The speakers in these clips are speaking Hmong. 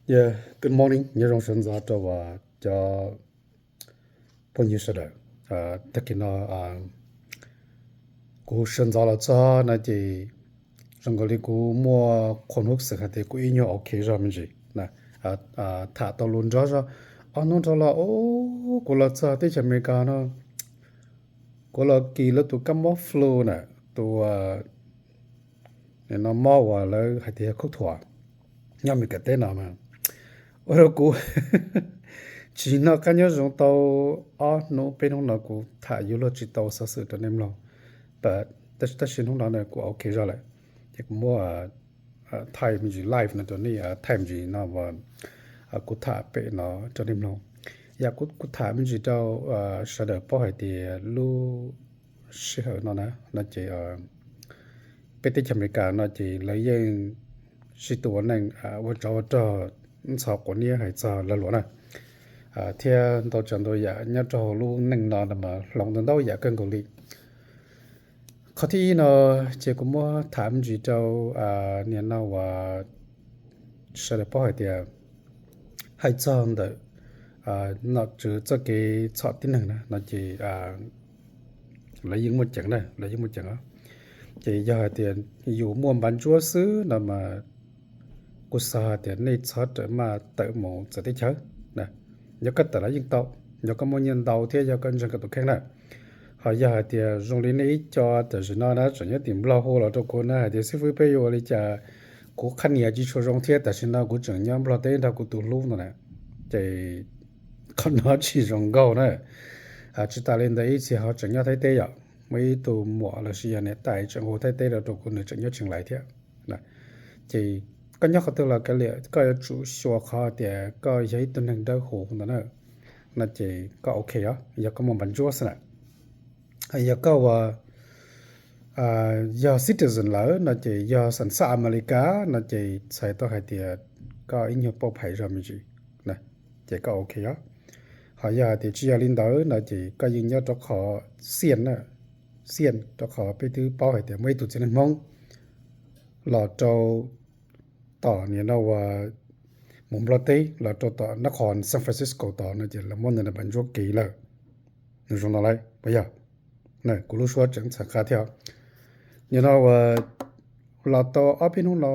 Yeah, good morning, nyob zoo sawv ntxov rau cov phooj ywg sawv daws. Tag kis no kuv sawv ntxov los txog no ces zoo nkaus li kuv muaj qhuas hnub xwm hais tias kuv ib nyuag ok zog me ntsis. Tham tau lus nrov zog. Ob hnub nrov los kuv los txog teb chaws Amelikas no, kuv los kis lawv tus kab mob flu na, tus no mob uas lawv hais tias yog khaub thuas nyob Amelikas teb no mas ua rau kuv tsis noj qab nyob zoo tau ob hnub peb hnub no kuv tham yuav luag tsis tau xov xwm rau nej mloog. Tab sis hnub no kuv ok zog lawm, ces kuv muab thaij me ntsis live no rau nej, thaij me ntsis no kuv tham pem no rau nej mloog. Yam kuv tham me ntsis rau sawv daws paub hais tias lub sij hawm no na no ces peb teb chaws Amelikas no ces lawv yeej sib tua ua neej ua tsov ua rog, ntxhov quav niab hais txog lag luam na, thiab ntau tsav ntau yam nyob rau hauv lub neej no mas hloov ntau ntau yam kawg nkaus li. Qhov thib ib no ces kuv muab tham me ntsis rau niam no uas sawv daws paub hais tias hais txog ntawm nom tswv txoj kev txhom tib neeg na no ces lawv yeej muaj ceev na, lawv yeej muaj ceev os. Ces yog hais tias yus muaj npav ntsuab xwb no mas kuv xav hais tias nej txhob rawm maj tawm mus txawv teb chaws. Yog koj tawm los yeej tau, yog koj muaj nyiaj ntau thiab yog koj ntseeg koj tus kheej na. Ho yog hais tias zoo li nej ib co tam sim no na tseem nyob tim Nplog hu los rau kuv na hais tias xib fwb peb yuav ua li cas, kuv qhab nias tsis tshua zoo thiab tam sim no kuv tseem nyob Nplog teb nrog kuv tus hlub no na, ces qhov no tsis zoo nkauj na. Tsis tas li ntawd ib txhia ho tseem nyob Thaib teb yom, muaj ib tug muam los sis yog niam tais tseem hu Thaib teb los rau kuv, nws tseem nyob Tseem Lais thiab. Ces koj nyob qhov twg los kav liam, koj yuav tsum xyuas qhov tias koj yog ib tug neeg dawb huv ntawd na, no ces koj ok os, yog koj muaj npav ntsuab xwb na. Yog koj uas yog citizen lawm no ces yog xam xaj Amelikas no ces txhais tau hais tias koj ib nyuag pauj phais zog me ntsis, ces koj ok os. Ho yog hais tias tsis yog li ntawd no ces koj yeej nyob rau qhov xiaj na, xiaj rau qhov peb twb paub hais tias muaj ib tug txiv neej Hmoob los rau tom niam no uas mus Nplog teb los rau tom nab qhos San Francisco tod no ces lawv muab nws npav ntsuab kev lawm. Nws zoo no lawm puas yog? Kuv lub suab tseem txhais qab thiab. Niam no uas los tau ob peb hnub no,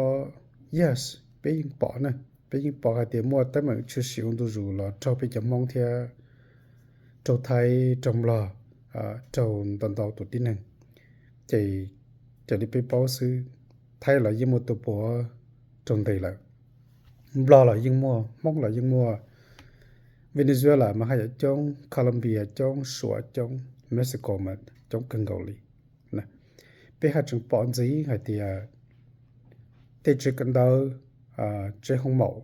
yes, peb yeej pom na, peb yeej pom hais tias muaj teeb meem tshwm sim ua ntu zus los raug peb cov Hmoob thiab raug Thaib raug Nplog, raug ntau ntau tus tib neeg. Ces raws li peb paub xwb, Thaib los yeej muaj tus puav raug ntes lawm, Nplog los yeej muaj, Hmoob los yeej muaj, Venezuela mas haj yam coob, Colombia coob, Suav coob, Mexico mas coob kawg nkaus li. Peb haj tseem pom ntxiv hais tias tej tsev kawm ntawv, tsev hoo maum,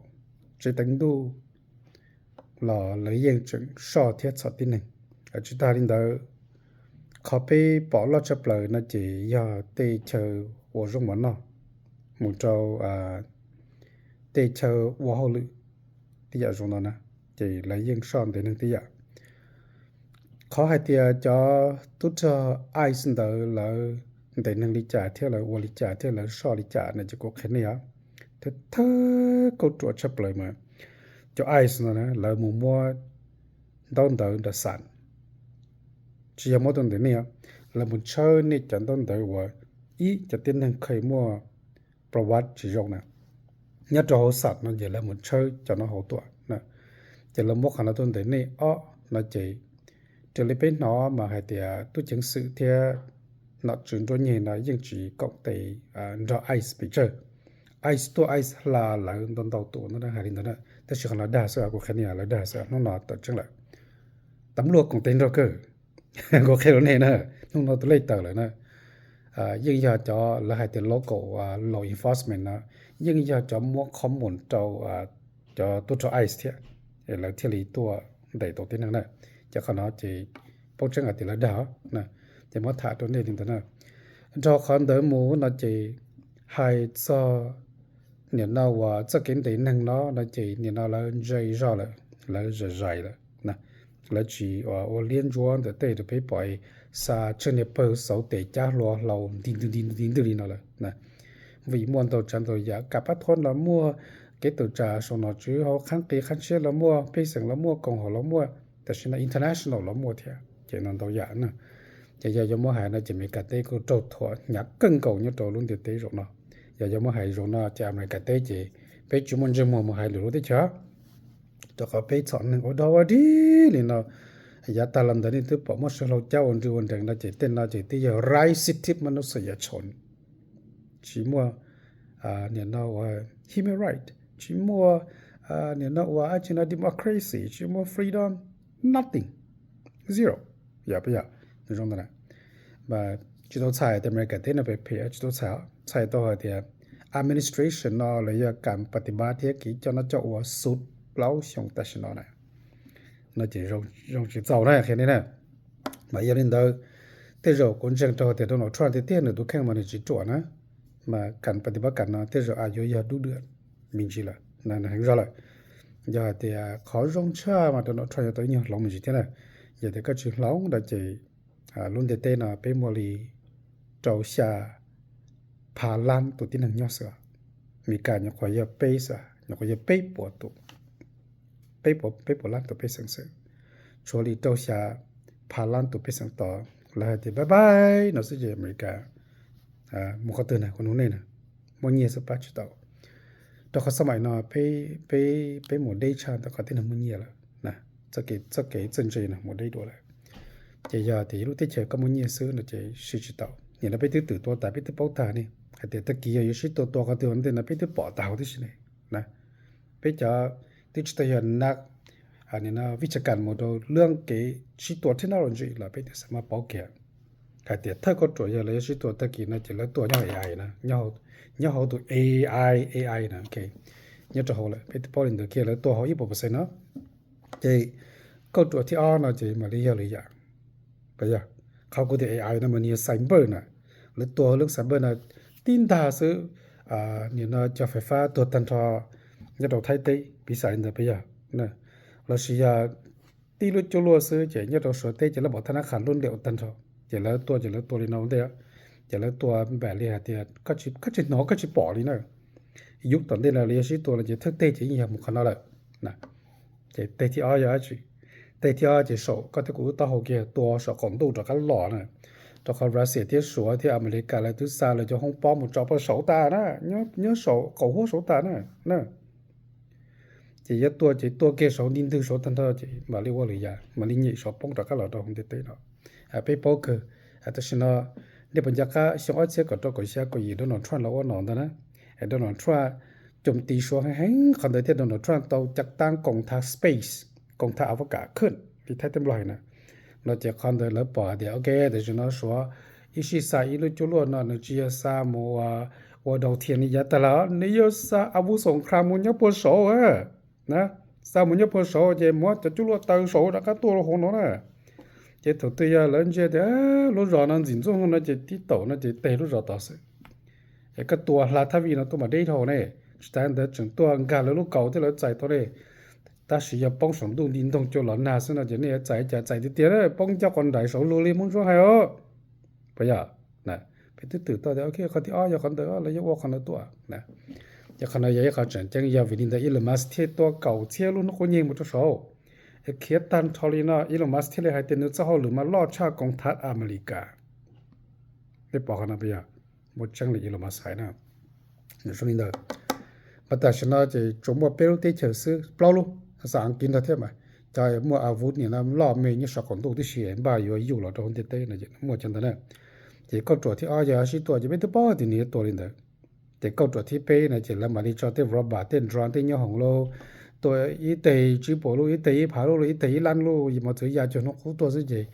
tsev teev ntuj los lawv yeej tseem soj thiab txhom tib neeg. Tsis tas li ntawd, qhov peb pom loj tshaj plaws no ces yog tej chaw ua zaub mov noj mus rau tej chaw ua hauj lwm, tej yam zoo no na, ces lawv yeej soj ntev neeg tej yam. Qhov hais tias cov tub rog ICE ntawd lawv ntes neeg li cas thiab lawv ua li cas thiab lawv soj li cas no ces kuv qhia nej os. Thawj thawj kauj ruam tshaj plaws mas cov ICE no na lawv mus muab ntaub ntawv nram xam, tsis yog muab tuaj ntes nej, lawv mus tshawb nej cov ntaub ntawv uas ib cov tib neeg kheev muaj pla vaj tsis zoo na, nyob rau hauv xam no ces lawv mus tshawb cov no hauv tuaj, ces lawv muab qhov no tuaj ntes nej ob no ces raws li peb hnov mas hais tias tub ceev xwm thiab nom tswv nruab nyeg no yeej tsis koom tes nrog ICE pes tsawg. ICE tuaj ICE hla lawv ntau ntau tus no hais li ntawd na, tab sis qhov no dag xwb, kuv qhia nej lawv dag xwb, hnub no tawm tseeb lawm. Tam luaj koom tes nrog kawg, kuv qhia rau nej na, hnub no tus lej tawm lawm na. Yeej yog cov lawv hais tias local law enforcement no, yeej yog cov muab qhov mus rau cov tub rog ICE thiab, lawv thiaj li tuaj ntes tau tib neeg na. Ces qhov no ces paub tseeb hais tias lawv dag na, ces muab tham rau nej li ntawd na. Nrog qhov ntawd mus no ces hais txog nim no uas txoj kev ntes neeg no no ces nim no lawv ntse zog lawm, lawv zais zais lawm, lawv tsis ua liab ntsuab ntawm tej rau peb pom xa tsheej niag pawg xauv tes cab hlua hlau nti ntwg nti ntwg nti ntwg li no lawm. Vim muaj ntau tsav ntau yam, kam pab thuab no muaj, kev tawm tsam saum nom tswv hauv qhab qis qhab tshiab los muaj, pej xeem los muaj, koom haum los muaj, tam sim no international los muaj thiab ces no ntau yam na. Ces yog yuav muab hais no ces Amelikas teb kuj raug thuam hnyav kawg nkaus nyob rau lub ntiaj teb zaum no. Yog yuav muab hais zaum no ces Amelikas teb ces peb tsis muaj ntsej muag mus hais lwm lub teb chaws, rau qhov peb txhom neeg ua dog ua dig li no. Yav tag los ntawd nej twb pom muaj sawv hlau cab ua nrws ua nrees no ces tej no ces twb yog racism mas no xwm yam tshoo, tsis muaj nim no ua human right, tsis muaj nim no ua ab tsi no democracy, tsis muaj freedom, nothing, zero. Yog peb yog zoo ntawd na, mas tsis tau txhais tias Amelikas teb no phem phem, tsis tau txhais, txhais tau hais tias administration no los yog kam pab ti pab thiab kev coj noj coj ua xub plaub xyoo tam sim no na, no ces zoo tsis txaus na qhia nej na. Mas yog li ntawd, tej zaum kuv ntseeg rau hais tias Donald Trump tiag tiag nws tus kheej mas nws tsis ruam na, mas kam pab ti pab kam no tej zaum a yuav yog dub dwm me ntsis lawm, nws heev zog lawm. Yog hais tias qhov zoo tshaj mas Donald Trump yuav tau ib nyuag hloov me ntsis thiab na. Yog tias koj tsis hloov ntawd ces lub ntiaj teb no peb muaj li rau xya phav lab tus tib neeg nyob xwb. Amelikas nyuam qhuav yog peb xwb, nyuam qhuav yog peb puas tus, peb puas lab tus pej xeem xwb, tshuav li rau xya phav lab tus pej xeem tod lawv hais tias bye bye no xwb ces Amelikas mus qhov twg na, kuv nug nej na, muaj nyiaj xwb pab tsis tau. Rau qhov xab maim no peb mus deb tshaj ntawm qhov tib neeg muaj nyiaj lawm, txoj kev txawj ntse no mus deb dua lawm. Ces yog tias ib lub teb chaws koj muaj nyiaj xwb no ces siv tsis tau. Nim no peb twb twm tua tas, peb twb paub tag ne hais tias tag kis yog yuav sib tua tua qhov twg ua ntej no peb twb pom tag huv tib si ne na. Peb cov twb tsis tau yog na, vij tsha kas mus rau lub kev sib tua thib nab los ntsis los peb twb xav muab paub kiag hais tias thawj kauj ruam yog lawv yuav sib tua tag kis no ces lawv tua nyob ai na, nyob hauv tus ai, ai na, nyob rau hauv lawm, peb twb paub li ntawd kiag, lawv tua hauv ib puas percent no. Ces kauj ruam thib ob no ces mam li yog lwm yam. Qhov kuv tias ai no mas nws yog cyber na, lawv tua hauv lub cyber no tib ntag xwb, nim no cov fais fab tuag tag nrho nyob rau Thaib teb, piv xam li ntawd peb yog, lossis yog tib lub cuaj luaj xwb ces nyob rau Suav teb ces lawv pom thaj nab qha lub ntiam ua tag nrho, ces lawv tua ces lawv tua li no ntej, ces lawv tua npaum li hais tias koj tsis hnov koj tsis pom li na. Yus tom ntej no lawv yuav sib tua los ces thawj teg ces yeej yog mus qhov no lawm. Ces teg thib ob yog dab tsi? Teg thib ob ces saum koj thiab kuv lub taub hau kiag tua saum qaum ntuj rov qab los na, rau qhov Russia thiab Suav thiab Amelikas lawv twb xa lawv cov hoob pob mus tso paj saud tas na, nyob saum qaum huab saud tas na. Ces yuav tua ces tua kiag saud nti ntwg saud tag nrho ces mam li ua lwm yam, mam li nyem saud poob rov qab los rau hauv ntiaj teb no. Peb paub kawg, tam sim no nej puas nco qab xyoo ob txhiab kaum rau kaum xya kaum yim Donald Trump los ua no ntag na? Donald Trump coo ti Suav heev heev, qhov ntawd thiaj Donald Trump tau ca tab koom thav space, koom thav av fab kam khwj li Thaib thiab Nplog hais na. No ces qhov ntawd lawv pom hais tias ok, tam sim no Suav ib sij xa ib lub cuaj luaj no nws tsis yog xa mus ua dau thias ni yav tag lawm, nws yog xa av vuv xoom khra mus nyob puag saud na. Xa mus nyob puag saud ces muab cov cuaj luaj taw saud rov qab tuaj rau hauv no na. Ces thaum twg yog lawv ntsia tias lub zos no ntxim ntxub no ces tib taum no ces teg lub zos tod xwb. Es koj tua hla thab vij no tuaj mas deb dhau ne, tsis tas ntawd tseem tuaj nkag lawv lub kaus thiab lawv txais tau ne. Tab sis yog poob saum ntuj nti ntoog cua los nag xwb no ces nej yuav txais cas, txais tiag tiag poob ncauj qos nraim saud lug li Hmoob Ntsuab hais os. Puas yog? Peb twb twm tau tias ok, qhov thib ob yog qhov ntawd, lawv yuav ua qhov ntawd tuaj. Ces qhov no yog ib qho tseem ceeb, yog vim li ntawd Elon Musk thiaj tua kaum txhiab lub hnub qub nyiaj mus rau saud. Es khiav tag nrho li no Elon Musk thiaj li hais tias nws txoj hauj lwm mas loj tshaj koom thav Amelikas. Peb pom qhov no puas yog? Muaj tseeb li Elon Musk hais na. Nws zoo li ntawd. Mas tam sim no ces tsuas muaj peb lub teb chaws xwb, plaub lub, xa Askiv nrog thiab mas, cov muaj av vuv nim no loj me nyob saum qaum ntuj tib si npaj yuav yuj los rau hauv ntiaj teb no muaj cov ntawd na. Ces kauj ruam thib ob yog sib tua ces peb twb paub tias nws yuav tua li ntawd. Ces kauj ruam thib peb no ces lawv mam li tso tej robot tej drone tej nyob hoom lauj, tua ib teg tsib puas lub, ib teg ib phav lub, ib teg ib lab lub, mos txwv ya cuag hnub qub tuaj xwb ces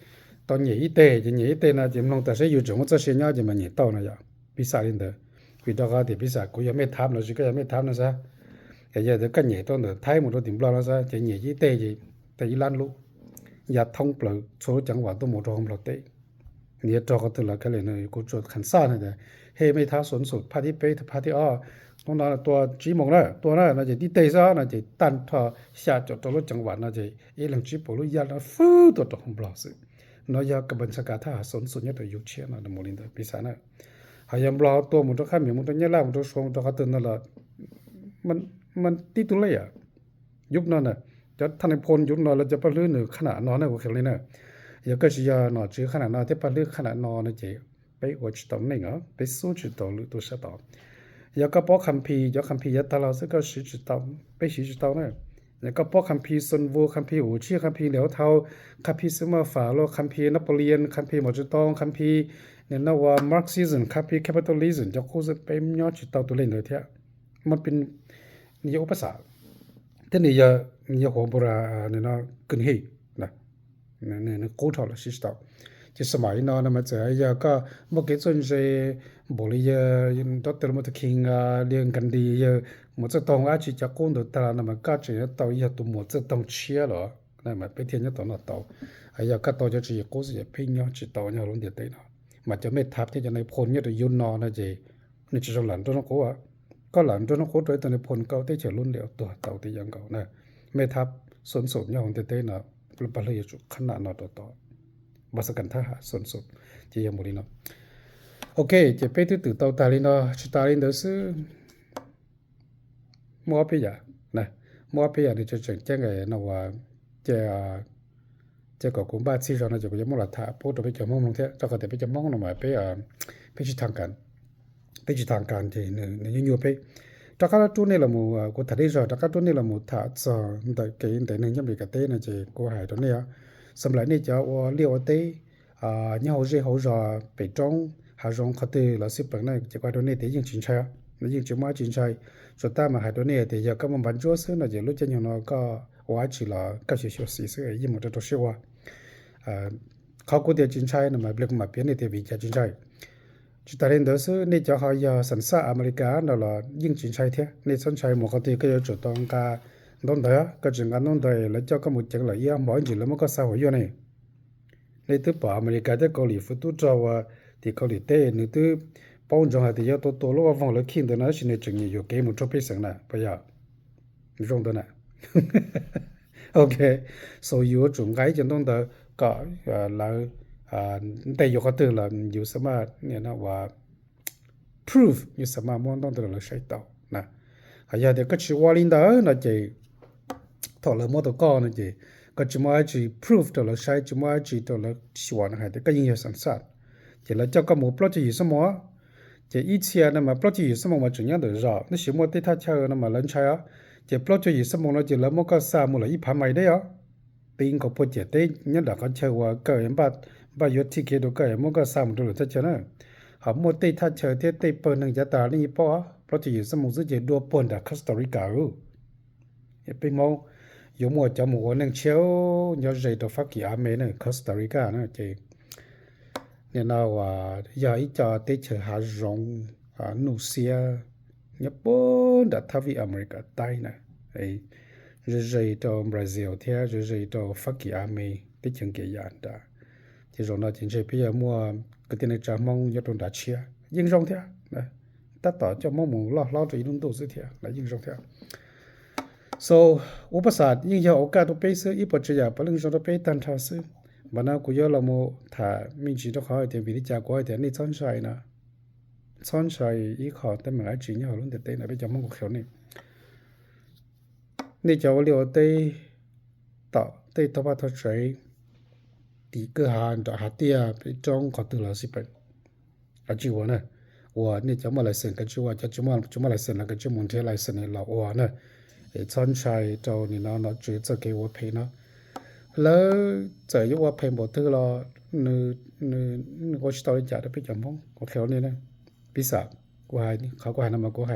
tau nyem ib teg, ces nyem ib teg no ces mloog tas seb yus tseem muaj txoj sia nyob ces mas nyem tau no yom. Piv xam li ntawd, vim rau qhov tias piv xam kuv yog mej thav lossis koj yog mej thav no xav, es yog tias koj nyem tuaj ntawm Thaib mus rau tim Nplog no xav ces nyem ib teg ces teg ib lab lub, ya thoob plaws txhua lub ceev vam tuaj mus rau hauv Nplog teb. Nws yuav raug qhov twg los kav liam, kuv tsuas kheev xaj no tias, hej mej thav xov xum phaj thib peb phaj thib ob, hnub no tua tsib moos na, tua na no ces tib teg xwb no ces tag nrho xya caum rau lub ceev vam no ces ib leeg tsib puas lub yaj no fwb tuaj rau hauv Nplog xwb. No yog kab npaj ntshai kav thaj hav xov xum nyob rau yus tshiab no mus li ntawd piv xam na. Ho yog Nplog tuaj mus rau Khab Miam, mus rau Nyab Laj, mus rau Suav, mus rau qhov twg no los mas tib tug lej. Yub no na, cov thaj nais phoo yub no lawv cov paj hlwb nws qhab nam no na, kuv qhia li na. Yog koj tsis yog nom tswv qhab nam no thiab paj hlwb qhab nam no no ces peb ua tsis tau neej os, peb xub tsis tau lwm tus sab tod. Yog koj paub kham phis, cov kham phis yav tag los xwb koj siv tsis tau, peb siv tsis tau na. Yog koj paub kham phis Sun Tzu, kham phis Wu Chi, kham phis Liao Thau, kham phis Xwb Maj Fam Los, kham phis Napoleon, kham phis Mao Zedong, kham phis nim no ua Marxism, kham phis capitalism, cov qub xwb peb nyob tsis tau tus lej ntawd thiab. Mas nws yog ua paj xam, thiab nws yog, nws yog huam npu ra, nws no kwj hij, nws qub dhau lawm siv tsis tau. Ces xab maim no no mas txawm yog koj muaj kev txawj ntse npaum li yawg Doctor Martin Luther King, li Gandhi, yawg Mao Zedong dab tsi cov qub ntawd tag no mas koj tseem yuav tau yog tus Mao Zedong tshiab los mas peb thiaj nyob tau noj tau. Yog koj tau cov tswv yim qub xwb ces peb nyob tsis tau nyob hauv lub ntiaj teb no. Mas cov mej thab thiab cov nais phoo nyob rau yub no no ces nws tsis zoo lam nrog nws qub. Koj lam nrog nws qub rau ib tug nais phoo kaum teb chaws lub ntiaj tuag tau tib yam nkaus na. Mej thab Sun Tzu nyob hauv ntiaj teb no, lub paj hlwb yuav tsum qhab nam no rau tod. Npas xav kam thab ham Sun Tzu, ces yog mus li no. Ok, ces peb twb twm tau tag li no, tsis tas li ntawd xwb. Muaj ob peb yam, muaj ob peb yam nws tseem ceeb no uas, ces, ces kom kuv npaj txhij zog no ces kuv yuav muab los tham pub rau peb cov Hmoob mloog thiab, rau qhov tias peb cov Hmoob no mas peb, peb tsis tham kas, peb tsis tham kas ces nws nyuaj nyuaj peb. Rov qab rub nej los mus, kuv tham deb zog, rov qab rub nej los mus tham txog ntawm kev ntes neeg nyob Amelikas teb no ces kuv hais rau nej, xam lais nej cov ua liaj ua teb nyob hauv zej hauv zos pem roob hav zoov qhov twg los xij peem na ces kuv hais rau nej tias yeej tsis ntshai, yeej tsis muaj dab tsi ntshai. Tsuas tab mas hais rau nej tias yog koj muaj npav ntsuab xwb no ces lub caij nyoog no koj ua dab tsi los koj xyuam xim xwb, yeej mus rau rau siab ua. Qhov kuv tias tsis ntshai no mas kuv mam piav nej tias vim cas tsis ntshai. Tsis tas li ntawd xwb, nej cov ho yog xam xaj Amelikas no los yeej tsis ntshai thiab. Nej txhob ntshai mus qhov twg koj yuav tsum tau nqa ntaub ntawv, koj tsis nqa ntaub ntawv lawv coj koj mus ceev lawm ib ob hmo ib ntsis lawv muab koj xa huam yuaj ne. Nej twb pom Amelikas thiab Kaus Lim fwv tub rog ua tim Kaus Lim teb nws twb paub ntsoov hais tias yuav tua tua lub vaj voog lawv khij ntawd no tab sis nws tseem nyiam yuam kev mus raug pej xeem na, puas yog? Zoo ntawd na. Ok, so yus yuav tsum nqa ib co ntaub ntawv kom lawv ntes yus qhov twg los yus xav mas ua proof, yus xav mas muab ntaub ntawv rau lawv saib tau na. Hos yog tias koj tsis ua li ntawd no ces thaum lawv muab tau koj no ces koj tsis muaj dab tsi proof rau lawv saib, tsis muaj dab tsi rau lawv xyuas no hais tias koj yeej yog xam xaj, ces lawv coj koj mus plaub caug yim xuab moos. Ces ib txhia no mas plaub caug yim xuab moos mas tseem nyob ntawm zos, tab sis muaj tej thaj chaw no mas lawv ntshai os. Ces plaub caug yim xuab moos no ces lawv muab koj xa mus lawm ib phav mais deb os. Peb nkaus puag ciam teb nyob nram qhov chaw uas koj npaj yuav thij kev rau koj muab koj xa mus rau lwm thaj chaw na. Ho muaj tej thaj chaw thiab tej pawg neeg yav tas nej yeej paub, plaub caug yim xuab moos xwb ces dua puag nram Costa Rica. Peb Hmoob yuav muaj cov mus ua neej tshiab nyob ze rau Fab Kis Av Me na, Costa Rica na ces nim no uas yog ib co teb chaws hav zoov nuj xiab nyob puag nram thab vij Amelikas taib na, ze ze rau Brazil thiab ze ze rau Fab Kis Av Me teb chaws Nkias Yas nrad. Ces zaum no ces ntshe peb yuav muaj kwv tij neej tsa Hmoob nyob rau nrad tshiab yeej zoo thiab. Tab tom coj Hmoob mus loj hlob rau ib lub ntuj xwb thiab los yeej zoo thiab. So, ua paj xam yeej yog ua kaj rau peb xwb, ib puas tsav yam puav leej zoo rau peb tag nrho xwb. Npam no kuv yuav los mus tham me ntsis rau qhov hais tias vim li cas kuv hais tias nej txhob ntshai no, txhob ntshai ib qho teeb meem dab tsi nyob hauv lub ntiaj teb no peb cov Hmoob kuv qhia nej. Nej cov ua liaj ua teb tom tej tog vaj tog tsev, tim kwj ha nram hav tiaj pem roob qhov twg los xij peem, kav tsij ua na. Ua nej cov muaj license kav tsij ua, cov tsis muaj license los kav tsij mus nrhiav license los ua na. Es txhob ntshai rau nim no nom tswv txoj kev ua phem no. Lawv txawm yuav ua phem npaum twg los nws ua tsis tau li cas rau peb cov Hmoob, kuv qhia nej na. Piv xam, kuv, qhov kuv hais no mas kuv,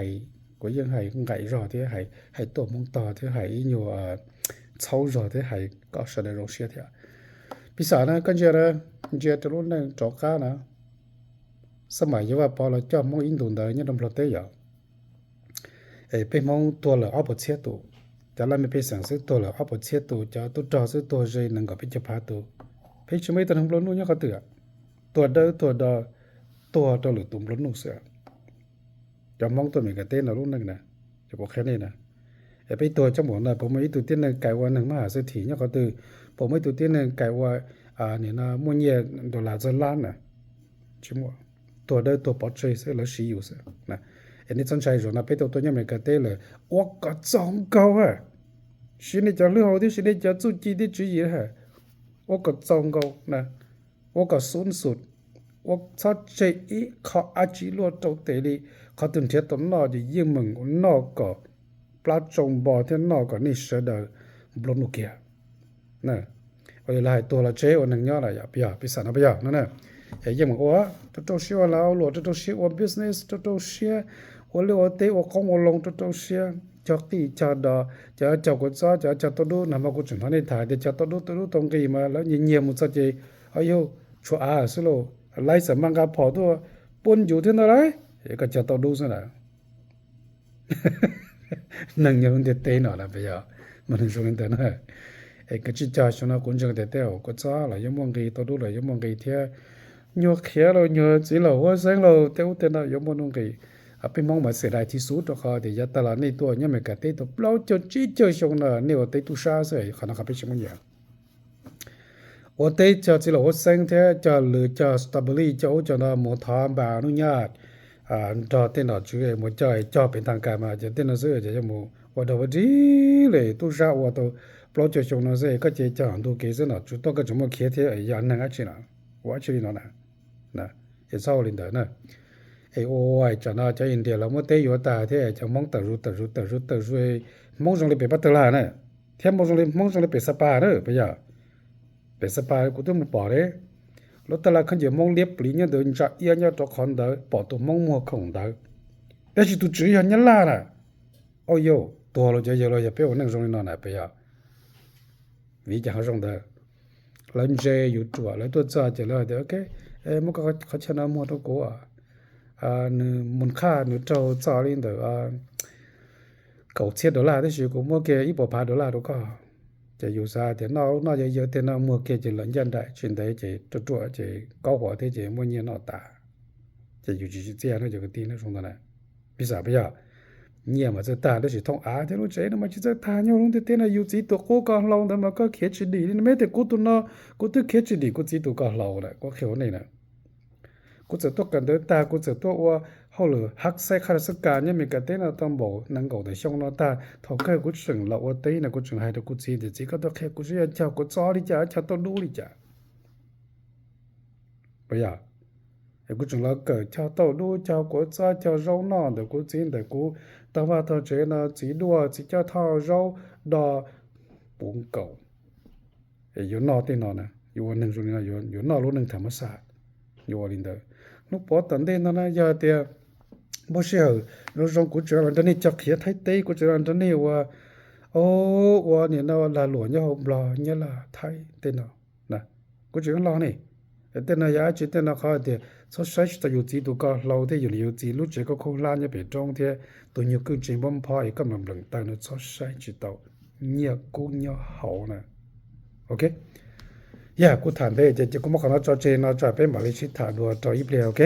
kuv yeej hais nqaim zog thiab, hais tuaj Hmoob tog thiab, hais ib nyuag txhaub zog thiab, hais kom sawv daws zoo siab thiab. Piv xam na, koj ntsia, ntsia rau lub neej rov qab na, xab mas Yawg Vaj Pov los coj Hmoob ib ntus ntawd nyob rau Nplog teb yom, es peb Hmoob tuag lawm ob puas txhiab tus, cov laj mej pej xeem xwb tuag lawm ob puas txhiab tus, cov tub rog xwb tuag ze nees nkaum peb caug phav tus, peb tsis muaj ib tug neeg nplua nuj nyob qhov twg, tuag dawb tuag do, tuag rau lwm tus nplua nuj xwb. Cov Hmoob tuaj Meskas teb no lub neej na, ces kuv qhia nej na, es peb tuag coob npaum no puas muaj ib tug tib neeg kais ua neeg mab has xwb thim nyob qhov twg? Puas muaj ib tug tib neeg kais ua, nim no muaj nyiaj dollar txog lab na? Tsis muaj. Tuag dawb tuag pov tseg xwb, lawv siv yus xwb. Es nej txhob ntshai, zaum no peb tau tuaj nyob Amelikas teb lawm, ua kom txaus nkaus, siv nej cov hlwb hau thiab siv nej cov txuj ci thiab tswv yim, ua kom txaus nkaus, ua kom xub xum, ua txhob tseg ib qho dab tsi luaj rau tes li. Qhov twg nrhiav tau noj ces yeej meem noj kom plab tsau npo thiab noj kom nej sawv daws nplua nuj kiag. Ua li lawv hais tuag los tseg, ua neeg nyob lawm yog peb xam no peb yog no na. Es yeej meem ua, rau rau siab ua lag ua luam, rau rau siab ua business, rau rau siab ua liaj ua teb, ua qoob ua loo, rau rau siab cog qij cog dos, cov cog kua txob, cov cog tauj dub. Nag hmo kuv tseem hnov nej tham tias cog tauj dub, tauj dub tau nqi mas lawv nyiag nyiag mus txog ces, o yog tshuav av xwb lauj, laiv xam maj nqa phom tuaj puab ncuv thiab ntag lauj, es koj cog tauj dub xwb na. Neeg nyob lub ntiaj teb no na peb yog, mas neeg zoo li ntawd na. Es kav tsij cog, xyoo no kuv ntseeg tias tej zaum kua txob los yuav muaj nqi, tauj dub los yuav muaj nqi thiab, nyuag qhiav los nyuag txiv laum huab xeeb los tej ub tej no yuav muaj nuj nqis. Peb Hmoob mas xav dai thiv xub rau qhov tias yav tag los nej tuaj nyob Amelikas teb tau plaub caug tsib caug xyoo no nej ua teb tub sab xwb, qhov no qhov peb tsis muaj nyiam. Ua teb cog txiv laum huab xeeb thiab cog lwm, cog strawberry, cog ub cog no mus thov npas nub nyaj nrog tej nom tswv mus cog, cog pem tag kas mas ces tej no xwb ces yuav mus ua dog ua dig li tub sab ua tau plaub caug xyoo no xwb, koj ces cog ntu kev xwb, nom tswv tuaj koj tseem muaj khiav thiab, yog neeg dab tsi no, ua dab tsi li no na. Es txhob ua li ntawd na. Es ua ua tsam no cov India los muab teb yuav tag thiab cov Hmoob tawm zus tawm zus tawm zus tawm zus, Hmoob zoo li pem Pab Tawg Laj na, thiab Hmoob zoo li, Hmoob zoo li pem Xa Pas na peb yog. Pem Xa Pas kuv twb mus pom li, lub taj laj khaub ncaws Hmoob liab pliv nyob ntawd, ntsa iab nyob rau qhov ntawd, pom tus Hmoob muag khoom ntawd, tab sis tus tswv yog Nyab Laj na. Au yau, tuag los cov yawg los yog peb ua neej zoo li no na peb yog. Vim cas ho zoo ntawd? Lawv ntse yus ruam, lawv tuaj txog ces lawv hais tias, ok, muab koj qhov chaw no muag rau kuv. Nws mus qhaj nws raug txog li ntawm kaum txhiab dollar, tab sis kuv muab kiag ib puas phav dollar rau koj. Ces yus xav tias noj noj yawg yawg tej no muag kiag ces lawv ncaj nraim, tsis ntev ces ruaj ruaj ces kaub huam thiab ces muaj nyiaj noj tas. Ces yus tsis tsim txiaj no cov kwv tij, zoo ntawd na. Piv xam peb yog, nyiaj mas txawj tag tab sis thooj av thiab lub tsev no mas tsis txawj tag. Nyob lub ntiaj teb no yus txiv tus qub koj hlau ntawd mas koj khiav tsis dim li. Nws me tias kuv tus no, kuv twb khiav tsis dim kuv txiv tus koj hlau na, kuv qhia nej na. Kuv txawm tuaj kawm ntawv tag, kuv txawm tuaj ua hauj lwm hab xaib qhaj xab kas nyob Amelikas teb no tau npaum nees nkaum tawm xyoo no tag, thaum kawg kuv tseem los ua teb no kuv tseem hais rau kuv txiv tias txiv, koj tuaj qhia kuv saib yog cog kua txob li cas, cog tauj dub li cas. Puas yog? Es kuv tseem los kawm cog tauj dub, cog kua txob, cog zaub noj ntawm kuv txiv ntawm kuv tau vaj tau tsev no, txiv duaj, txiv coj thauj, zaub do, puv nkaus. Es yuav noj tej no na, yuav ua neeg zoo li no, yuav noj lub neej tham mab xaj, yuav ua li ntawd. Hnub pov tom ntej no na yog tias muaj sij hawm zoo zoo kuv tseem los nrog nej cog qhiav Thaib teb, kuv tseem los nrog nej ua, ua nim no lag luam nyob hauv Nplog, Nyab Laj, Thaib tej no. Kuv tseem los ne, tej no yog dab tsi? Tej no qhov tias txhob saib tsis taus yus txiv tus koj hlau thiab yus niam yus txiv lub tsev khaub khaub hlab nyob pem roob thiab tus nyuag kwj tsev npab nphob es koj mam npleem taw no txhob saib tsis taus, nyiaj kub nyob hauv na. Ok, yog kuv tham ntev ces kuv muab qhov no tso tseg no tso, peb mam li sib tham dua rau ib pliag, ok.